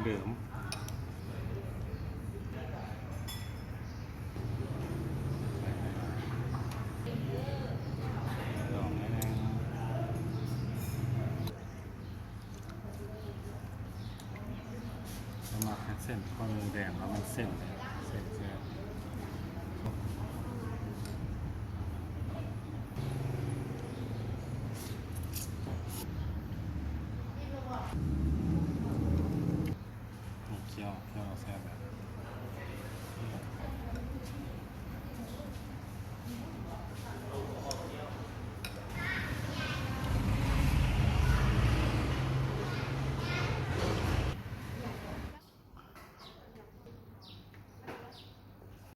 ເດີມ ດອງໜ້ອຍໜຶ່ງ ສາມາດເຮັດເສັ້ນ ຄົນແດງແລ້ວມັນເສັ້ນ ເສັ້ນແຊບ. ນີ້ ຄຽວ ຄຽວແຊບແລ້ວ.